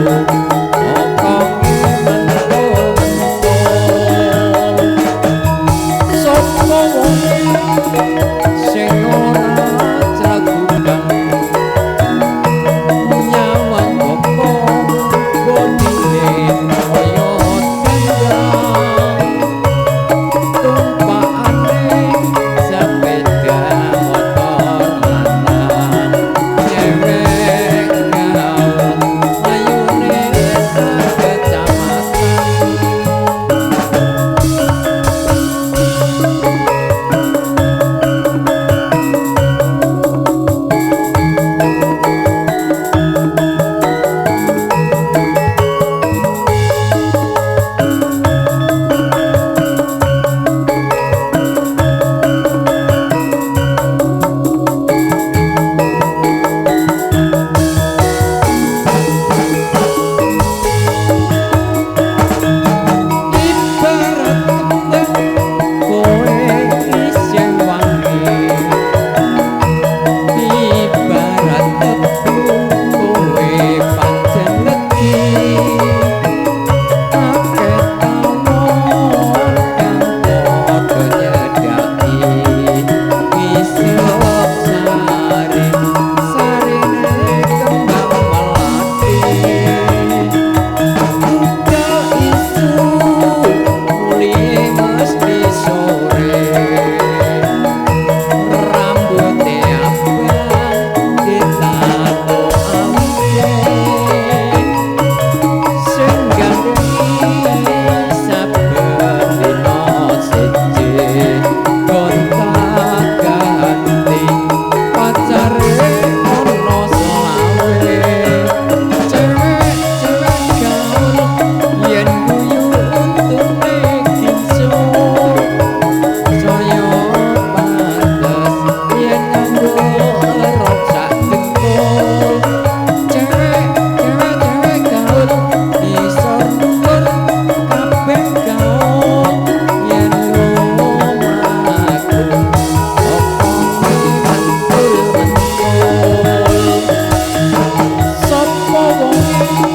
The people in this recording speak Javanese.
Okonge mentul-mentul. Sapa wonge sing ora jagungan nyawang bokong bodine kaya dandang tumpakane sepeda motor lanang cewek gaul ayune sakecamatan. Ibarat kembang kowe isih wangi, ibarat tebu kowe pancen legi. Akeh tawon kang padha nyedhaki ngisep sari sarine kembang melati. Budal isuk mulihe mesti sore, rambute abang ditato awite. Sing gandhengi saben dina siji gonta-ganti pacare ana selawe. Cewek-cewek gaul yen guyu untune gingsul, saya pantes yen nganggo rok sak dengkul. Cewek-cewek cewek gaul isor dhuwur kabeh gaul yen lumaku okonge mentul-mentul. Sapa wonge